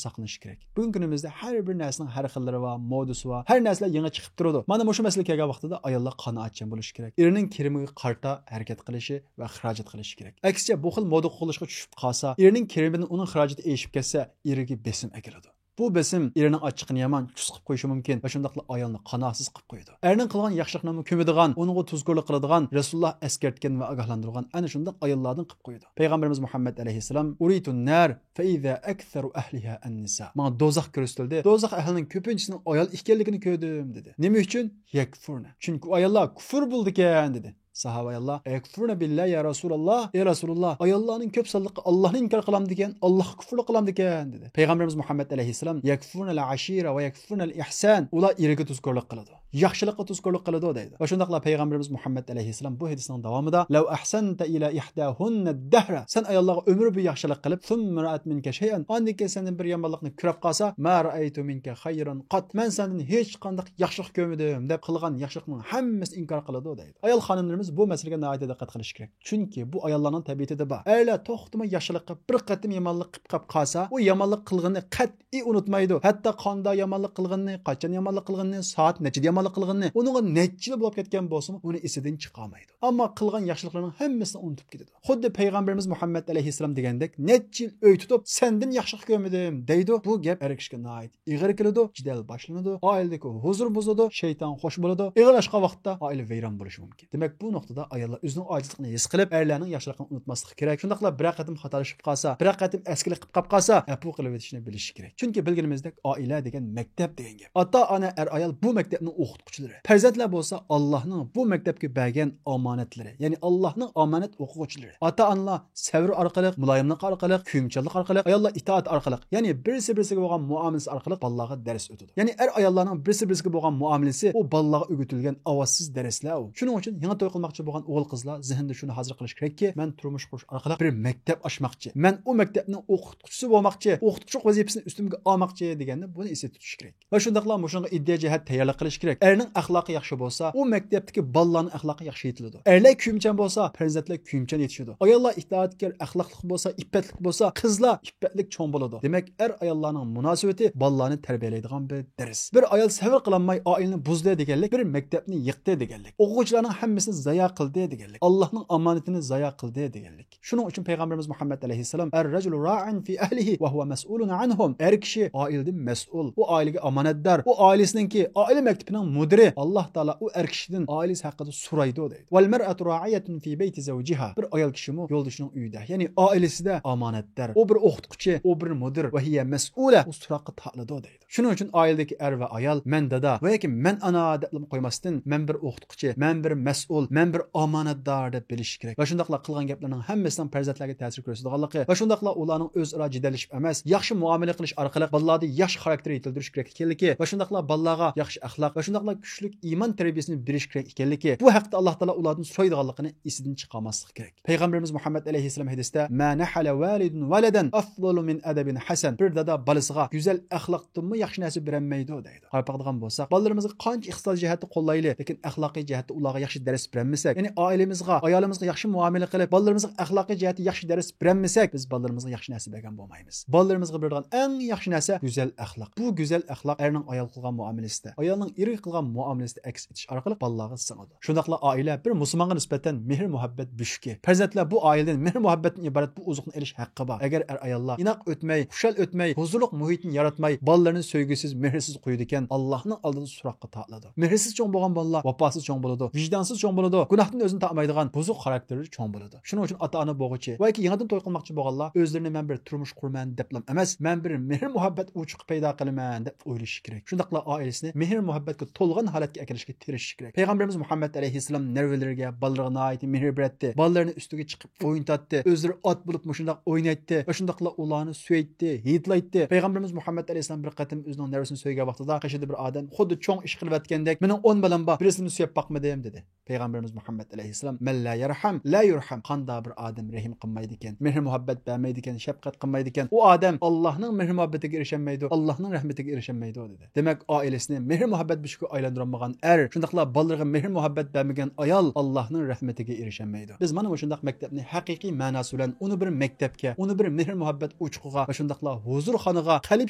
ساقلىنىشى كېرەك. بۈگۈنكى كۈنىمىزدە ھەر بىر نەرسىنىڭ ھەر خىللىرى بار، مودىسى بار، ھەر نەرسىلەر يېڭى چىقىپ تۇرىدۇ. مانا مۇشۇ مەسىلە كەلگەن ۋاقتىدا ئاياللار قانائەتچان بولۇشى كېرەك. ئېرىنىڭ كىرىمىگە قارىتا ھەرىكەت قىلىشى ۋە خىراجەت قىلىشى كېرەك. ئەكسىچە، بۇ خىل مودا قوغلىشىشقا چۈشۈپ قالسا، ئېرىنىڭ كىرىمىدىن ئۇنىڭ خىراجىتى ئېشىپ كەتسە، ئېرىگە بېسىم ئەكېلىدۇ. بۇ بېسىم ئېرىنىڭ ئاچچىقىنى يامان چۇس قىلىپ قويۇشى مۇمكىن ۋە شۇنداقلا ئايالنى قانائەتسىز قىلىپ قويىدۇ. ئەرنىڭ قىلغان ياخشىلىقىنىمۇ كۆمىدىغان، ئۇنىڭغا تۇزكورلۇق قىلىدىغان، رەسۇلۇللا ئەسكەرتكەن ۋە ئاگاھلاندۇرغان ئەنە شۇنداق ئاياللاردىن قىلىپ قويىدۇ. پەيغەمبىرىمىز مۇھەممەد ئەلەيھىسسالام، «أريت النار فإذا أكثر أهلها النساء.» ماڭا دوزاخ كۆرسىتىلدى. دوزاخ ئەھلىنىڭ كۆپىنچىسىنىڭ ئايال ئىكەنلىكىنى كۆردۈم، دېدى. نېمە ئۈچۈن؟ يەكفۇرنە. چۈنكى ئۇ ئاياللار كۇفۇر بولىدىكەن، دېدى. ساھابە ئاياللار، «يەكفۇرنە بىللا يا رەسۇلاللا، ئەي رەسۇلاللا، ئاياللارنىڭ كۆپ سانلىقى ئاللانى ئىنكار قىلامدىكەن، ئاللاغا كۇفۇرلۇق قىلامدىكەن» دېدى. پەيغەمبىرىمىز مۇھەممەد ئەلەيھىسسالام، «يەكفۇرنەل ئەشىرە ۋە يەكفۇرنەل ئىھسان»، ئۇلار ئېرىگە تۇزكورلۇق قىلىدۇ، ياخشىلىققا تۇزكورلۇق قىلىدۇ دەيدۇ. ۋە شۇنداقلا پەيغەمبىرىمىز مۇھەممەد ئەلەيھىسسالام بۇ ھەدىسنىڭ داۋامىدا، «لەۋ ئەھسەنتە ئىلە ئىھداھۇننەد دەھرە»، سەن ئاياللارغا ئۆمۈر بويى ياخشىلىق قىلىپ، «سۇممە رەئەت مىنكە شەيئەن»، ئاندىن كېيىن سەندىن بىر يامانلىقنى كۆرۈپ قالسا، «ما رەئەيتۇ مىنكە خەيرەن قات»، مەن سەندىن ھېچقانداق ياخشىلىق كۆرمىدىم دەپ قىلغان ياخشىلىقنىڭ ھەممىسىنى ئىنكار قىلىدۇ دەيدۇ. ئايال خانىملىرىمىز بۇ مەسىلىگە ناھايىتى دىققەت قىلىشى كېرەك. چۈنكى بۇ ئاياللارنىڭ تەبىئىتىدە بار. ئەرلەر توختىماي ياخشىلىق قىلىپ، بىر قېتىم يامانلىق قىلىپ قاپ قالسا، ئۇ يامانلىق قىلغىنىنى قەتئىي ئۇنتۇمايدۇ. ھەتتا قاندا يامانلىق قىلغىنىنى، قاچان يامانلىق قىلغىنىنى، سائەت نەچچىدە يامانلىق قىلغىنىنى، ئۇنىڭغا نەچچە يىل بولۇپ كەتكەن بولسىمۇ، ئۇنى ئېسىدىن چىقارمايدۇ. ئەمما قىلغان ياخشىلىقلىرىنىڭ ھەممىسىنى ئۇنتۇپ كېتىدۇ. خۇددى پەيغەمبىرىمىز مۇھەممەد ئەلەيھىسسالام دېگەندەك، «نەچچە يىل ئۆي تۇتۇپ، سەندىن ياخشىلىق كۆرمىدىم» دەيدۇ. بۇ گەپ ئەر كىشىگە ناھايىتى ئېغىر كېلىدۇ، جېدەل باشلىنىدۇ، ئائىلىدىكى ھۇزۇر بۇزۇلىدۇ، شەيتان خوش بولىدۇ، ئېغىرلاشقان ۋاقىتتا ئائىلە ۋەيران بولۇشى مۇمكىن. دېمەك، بۇ نۇقتىدا ئاياللار ئۆزىنىڭ ئاجىزلىقىنى ھېس قىلىپ، ئەرلەرنىڭ ياخشىلىقىنى ئۇنتۇماسلىقى كېرەك. شۇنداقلا بىرەر قېتىم خاتالىشىپ قالسا، بىرەر قېتىم ئەسكىلىك قىلىپ قاپ قالسا، ئەپۇ قىلىۋېتىشنى بىلىشى كېرەك. چۈنكى بىلگىنىمىزدەك، ئائىلە دېگەن مەكتەپ دېگەن گەپ. ئاتا-ئانا، ئەر-ئايال بۇ مەكتەپنىڭ ئوقۇتقۇچىلىرى. پەرزەنتلەر بولسا ئاللاھنىڭ بۇ مەكتەپكە بەرگەن ئامانەتلىرى، يەنى ئاللاھنىڭ ئامانەت ئوقۇغۇچىلىرى. ئاتا-ئانىلار سەۋر ئارقىلىق، مۇلايىملىق ئارقىلىق، كۆيۈمچانلىق ئارقىلىق، ئاياللار ئىتائەت ئارقىلىق، يەنى بىرسى-بىرسىگە بولغان مۇئامىلىسى ئارقىلىق بالىلارغا دەرس ئۆتىدۇ. يەنى ئەر-ئاياللارنىڭ بىرسى-بىرسىگە بولغان مۇئامىلىسى، ئۇ بالىلارغا ئۆگىتىلگەن ئاۋازسىز دەرسلەر ئۇ. شۇنىڭ ئۈچۈن يېڭى توي قىلماقچى بولغان ئوغۇل-قىزلار زېھنىدە شۇنى ھازىر قىلىش كېرەككى، مەن تۇرمۇش قۇرۇش ئارقىلىق بىر مەكتەپ ئاچماقچى، مەن ئۇ مەكتەپنىڭ ئوقۇتقۇچىسى بولماقچى، ئوقۇتقۇچىلىق ۋەزىپىسىنى ئۈستۈمگە ئالماقچى دېگەننى بۇنى ئېسىدە تۇتۇش كېرەك. ۋە شۇنداقلا مۇشۇنىڭغا ئىدىيە جەھەت تەييارلىق قىلىش كېرەك. ئەرنىڭ ئەخلاقى ياخشى بولسا، ئۇ مەكتەپتىكى بالىلارنىڭ ئەخلاقى ياخشى يېتىلىدۇ. ئەرلەر كۆيۈمچان بولسا، پەرزەنتلەر كۆيۈمچان يېتىشىدۇ. ئاياللار ئىتائەتكەر، ئەخلاقلىق بولسا، ئىپپەتلىك بولسا، قىزلار ئىپپەتلىك چوڭ بولىدۇ. دېمەك، ئەر-ئاياللارنىڭ مۇناسىۋىتى بالىلارنى تەربىيەلەيدىغان بىر دەرس. بىر ئايال سەۋر قىلالماي ئائىلىنى بۇزدى دېگەنلىك، بىر مەكتەپنى يىقتى دېگەنلىك، ئوقۇغۇچىلارنىڭ ھەممىسىنى زايا قىلدى دېگەنلىك، ئاللاھنىڭ ئامانىتىنى زايا قىلدى دېگەنلىك. شۇنىڭ ئۈچۈن پەيغەمبىرىمىز مۇھەممەد ئەلەيھىسسالام، «ئەر-رەجۇلۇ راعىن فى ئەھلىھى ۋە ھۇۋە مەسئۇلۇن ئەنھۇم»، ئەر كىشى ئائىلىدىن مەسئۇل، ئۇ ئائىلىگە ئامانەتدار، ئۇ ئائىلىسىنىڭكى، ئائىلە مەكتىپىنىڭ مۇدىرى. ئاللاھ تائالا ئۇ ئەر كىشىدىن ئائىلىسى ھەققىدە سورايدۇ دەيدۇ. «ۋەل مەرئەتۇ راعىيەتۇن فى بەيتى زەۋجىھا»، بىر ئايال كىشىمۇ يولدىشىنىڭ ئۆيىدە، يەنى ئائىلىسىدە ئامانەتدار. ئۇ بىر ئوقۇتقۇچى، ئۇ بىر مۇدىر، ۋە ھىيە مەسئۇلە، ئۇ سوراققا تارتىلىدۇ دەيدۇ. شۇنىڭ ئۈچۈن ئائىلىدىكى ئەر ۋە ئايال، مەن دادا ۋە ياكى مەن ئانا دەپلا قويماستىن، مەن بىر ئوقۇتقۇچى، مەن بىر مەسئۇل، مەن مەن بىر ئامانەتدار دەپ بىلىشى كېرەك. ۋە شۇنداقلا قىلغان گەپلىرىنىڭ ھەممىسىنىڭ پەرزەنتلەرگە تەسىر كۆرسىتىدىغانلىقى ۋە شۇنداقلا ئۇلارنىڭ ئۆزئارا جېدەللىشىپ ئەمەس، ياخشى مۇئامىلە قىلىش ئارقىلىق بالىلاردا ياخشى خاراكتېر يېتىلدۈرۈش كېرەك ئىكەنلىكى ۋە شۇنداقلا بالىلارغا ياخشى ئەخلاق ۋە شۇنداقلا كۈچلۈك ئىمان تەربىيەسىنى بېرىش كېرەك ئىكەنلىكى، بۇ ھەقتە ئاللا تائالا ئۇلاردىن سورايدىغانلىقىنى ئېسىدىن چىقارماسلىق كېرەك. پەيغەمبىرىمىز مۇھەممەد ئەلەيھىسسالام ھەدىستە، ما نحل والد ولدا أفضل من أدب حسن. بىر دادا بالىسىغا گۈزەل ئەخلاقتىنمۇ ياخشى نەرسە بېرەلمەيدۇ دەيدۇ. قاراپ باقىدىغان بولساق، بالىلىرىمىزغا قانچە ئىقتىسادىي جەھەتتە قوللايلى، لېكىن ئەخلاقىي جەھەتتە ئۇلارغا ياخشى دەرس بېرەلمىسەك، يەنى ئائىلىمىزغا، ئايالىمىزغا ياخشى مۇئامىلە قىلىپ، بالىلىرىمىزغا ئەخلاقىي جەھەتتە ياخشى دەرس بېرەلمىسەك، بىز بالىلىرىمىزغا ياخشى نەرسە بەرگەن بولمايمىز. بالىلىرىمىزغا بېرىدىغان ئەڭ ياخشى نەرسە گۈزەل ئەخلاق. بۇ گۈزەل ئەخلاق ئەرنىڭ ئايالغا قىلغان مۇئامىلىسىدە، ئايالنىڭ ئېرىگە قىلغان مۇئامىلىسىدە ئەكس ئېتىش ئارقىلىق بالىلارغا سىڭىدۇ. شۇنداقلا ئائىلە بىر مۇسۇلمانغا نىسبەتەن مېھىر-مۇھەببەت بۆشۈكى. پەرزەنتلەر بۇ ئائىلىدىن مېھىر-مۇھەببەتتىن ئىبارەت بۇ ئوزۇقنى ئېلىش ھەققى بار. ئەگەر ئەر-ئاياللار ئىناق ئۆتمەي، خۇشال ئۆتمەي، ھۇزۇرلۇق مۇھىتنى ياراتماي، بالىلىرىنى سۆيگۈسىز، مېھىرسىز قويىدىكەن، ئاللاھنىڭ ئالدىدا سوراققا تارتىلىدۇ. مېھىرسىز چوڭ بولغان بالىلار ۋاپاسىز چوڭ بولىدۇ، ۋىجدانسىز چوڭ بولىدۇ، گۇناھتىن ئۆزىنى تارتمايدىغان بۇزۇق خاراكتېرلىرى چوڭ بولىدۇ. شۇنىڭ ئۈچۈن ئاتا-ئانا بولغۇچى ۋە ياكى يېڭىدىن توي قىلماقچى بولغانلار ئۆزلىرىنى مەن بىر تۇرمۇش قۇرىمەن دەپلا ئەمەس، مەن بىر مېھىر-مۇھەببەت ئوچۇقى پەيدا قىلىمەن دەپ ئويلىشى كېرەك. شۇنداقلا ئائىلىسىنى مېھىر-مۇھەببەتكە تولغان ھالەتكە ئەكىرىشكە تىرىشىشى كېرەك. پەيغەمبىرىمىز مۇھەممەد ئەلەيھىسسالام نەۋرىلىرىگە، بالىلىرىغا ناھايىتى مېھىر بېرەتتى. بالىلىرىنى ئۈستىگە چىقىپ ئوينىتاتتى. ئۆزلىرى ئات بولۇپ مۇشۇنداق ئوينايتتى ۋە شۇنداقلا ئۇلارنى سۆيەتتى، ھىدلايتتى. پەيغەمبىرىمىز مۇھەممەد ئەلەيھىسسالام بىر قېتىم ئۆزىنىڭ نەۋرىسىنى سۆيگەن ۋاقتىدا قېشىدا بىر ئادەم خۇددى چوڭ ئىش قىلىۋەتكەندەك، مېنىڭ ئون بالام بار، بىرسىنى سۆيۈپ باقمىدىم، دېدى. پەيغەمبىرىمىز مۇھەممەد ئەلەيھىسسالام، مەن لا يەرھەم لا يۇرھەم، قانداق بىر ئادەم رەھىم قىلمايدىكەن، مېھىر-مۇھەببەت بەرمەيدىكەن، شەپقەت قىلمايدىكەن، ئۇ ئادەم ئاللاھنىڭ مېھىر-مۇھەببىتىگە ئېرىشەلمەيدۇ، ئاللاھنىڭ رەھمىتىگە ئېرىشەلمەيدۇ، دېدى. دېمەك، ئائىلىسىنى مېھىر-مۇھەببەت بۆشۈكىگە ئايلاندۇرالمىغان ئەر، شۇنداقلا بالىلىرىغا مېھىر-مۇھەببەت بەرمىگەن ئايال ئاللاھنىڭ رەھمىتىگە ئېرىشەلمەيدۇ. بىز مانا مۇشۇنداق مەكتەپنى ھەقىقىي مەناسى بىلەن ئۇنى بىر مەكتەپكە، ئۇنى بىر مېھىر-مۇھەببەت ئوچىقىغا ۋە شۇنداقلا ھۇزۇرخانىغا، قەلب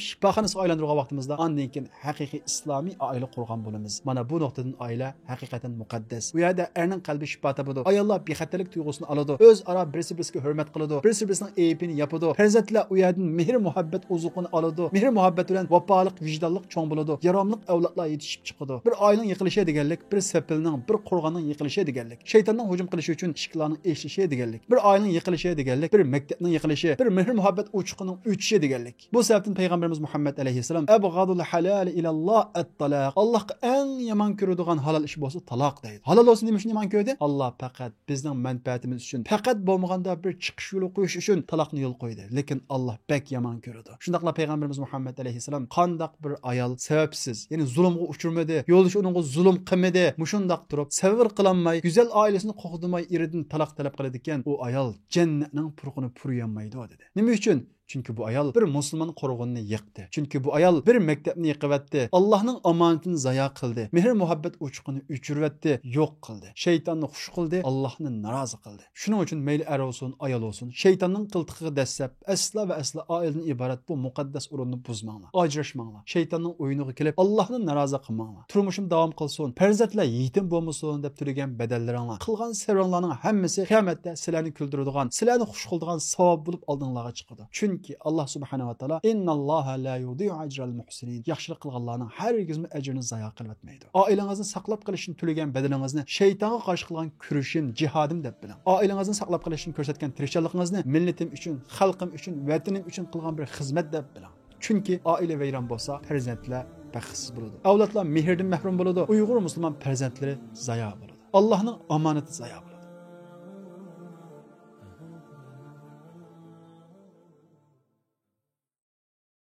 شىپاخانىسىغا ئايلاندۇرغان ۋاقتىمىزدا، ئاندىن كېيىن ھەقىقىي ئىسلامىي ئائىلە قۇرغان بولىمىز. مانا بۇ نۇقتىدىن ئائىلە ھەقىقەتەن مۇقەددەس. ئۇ يەردە ئەرنىڭ قەلبى شىپا تاپىدۇ، ئاياللار بىخەتەرلىك تۇيغۇسىنى ئالىدۇ، ئۆزئارا بىرسى بىرسىگە ھۆرمەت قىلىدۇ، بىرسى بىرسىنىڭ ئەيىبىنى ياپىدۇ. پەرزەنتلەر ئۇ يەردىن مېھىر-مۇھەببەت ئوزۇقىنى ئالىدۇ، مېھىر-مۇھەببەت بىلەن ۋاپالىق، ۋىجدانلىق چوڭ بولىدۇ، ياراملىق ئەۋلادلار يېتىشىپ چىقىدۇ. بىر ئائىلىنىڭ يىقىلىشى دېگەنلىك بىر سېپىلنىڭ، بىر قورغاننىڭ يىقىلىشى دېگەنلىك. شەيتاننىڭ ھۇجۇم قىلىشى ئۈچۈن ئىشىكلارنىڭ ئېچىلىشى دېگەنلىك. بىر ئائىلىنىڭ يىقىلىشى دېگەنلىك بىر مەكتەپنىڭ يىقىلىشى، بىر مېھىر-مۇھەببەت ئوچىقىنىڭ ئۆچۈشى دېگەنلىك. بۇ سەۋەبتىن پەيغەمبىرىمىز مۇھەممەد ئەلەيھىسسالام، «ئەبغەزۇل ھالال ئىلاللاھ ئەتتالاق.» ئاللاھقا ئەڭ يامان كۆرىدىغان ھالال ئىش بولسا تالاق، دەيدۇ. ھالال بولسا نېمە ئۈچۈن يامان كۆردى؟ ئاللاھ پەقەت بىزنىڭ مەنپەئەتىمىز ئۈچۈن، پەقەت بولمىغاندا بىر چىقىش يولى قويۇش ئۈچۈن تالاقنى يول قويدى. لېكىن ئاللاھ بەك يامان كۆرىدۇ. شۇنداقلا پەيغەمبىرىمىز مۇھەممەد ئەلەيھىسسالام، قانداق بىر ئايال سەۋەبسىز، يەنى زۇلۇمغا ئۇچرىمىدى، يولدىشى ئۇنىڭغا زۇلۇم قىلمىدى، مۇشۇنداق تۇرۇپ، سەۋر قىلالماي، گۈزەل ئائىلىسىنى قوغدىماي ئېرىدىن تالاق تەلەپ قىلىدىكەن، ئۇ ئايال جەننەتنىڭ پۇرىقىنى پۇرىيالمايدۇ، دېدى. نېمە ئۈچۈن؟ چۈنكى بۇ ئايال بىر مۇسۇلمان قورغىنىنى يىقتى. چۈنكى بۇ ئايال بىر مەكتەپنى يىقىۋەتتى. ئاللاھنىڭ ئامانىتىنى زايا قىلدى. مېھىر-مۇھەببەت ئوچىقىنى ئۆچۈرۈۋەتتى، يوق قىلدى. شەيتاننى خۇش قىلدى، ئاللاھنى نارازى قىلدى. شۇنىڭ ئۈچۈن مەيلى ئەر بولسۇن، ئايال بولسۇن، شەيتاننىڭ قىلتىقىغا دەسسەپ، ئەسلا ۋە ئەسلا ئائىلىدىن ئىبارەت بۇ مۇقەددەس ئورۇننى بۇزماڭلار. ئاجراشماڭلار. شەيتاننىڭ ئويۇنىغا كېلىپ، ئاللاھنى نارازى قىلماڭلار. تۇرمۇشۇم داۋام قىلسۇن، پەرزەنتلەر يېتىم بولمىسۇن دەپ تۆلىگەن بەدەللىرىڭلار، قىلغان سەۋرىڭلارنىڭ ھەممىسى قىيامەتتە سىلەرنى كۈلدۈرىدىغان، سىلەرنى خۇش قىلىدىغان ساۋاب بولۇپ ئالدىڭلارغا چىقىدۇ. چۈنكى ئاللاھ سۇبھانەھۇ ۋە تائالا، «ئىنناللاھە لا يۇدىئۇ ئەجرەل مۇھسىنىن.» ياخشىلىق قىلغانلارنىڭ ھەرگىزمۇ ئەجرىنى زايا قىلىۋەتمەيدۇ. ئائىلىڭىزنى ساقلاپ قېلىشتىن تۆلىگەن بەدىلىڭىزنى شەيتانغا قارشى قىلغان كۈرىشىم، جىھادىم دەپ بىلىڭ. ئائىلىڭىزنى ساقلاپ قېلىشتىن كۆرسەتكەن تىرىشچانلىقىڭىزنى مىللىتىم ئۈچۈن، خەلقىم ئۈچۈن، ۋەتىنىم ئۈچۈن قىلغان بىر خىزمەت دەپ بىلىڭ. چۈنكى ئائىلە ۋەيران بولسا، پەرزەنتلەر بەختسىز بولىدۇ. ئەۋلادلار مېھرىدىن مەھرۇم بولىدۇ. ئۇيغۇر مۇسۇلمان پەرزەنتلىرى زايا بولىدۇ. ئاللاھنىڭ ئامانىتى زايا بولىدۇ.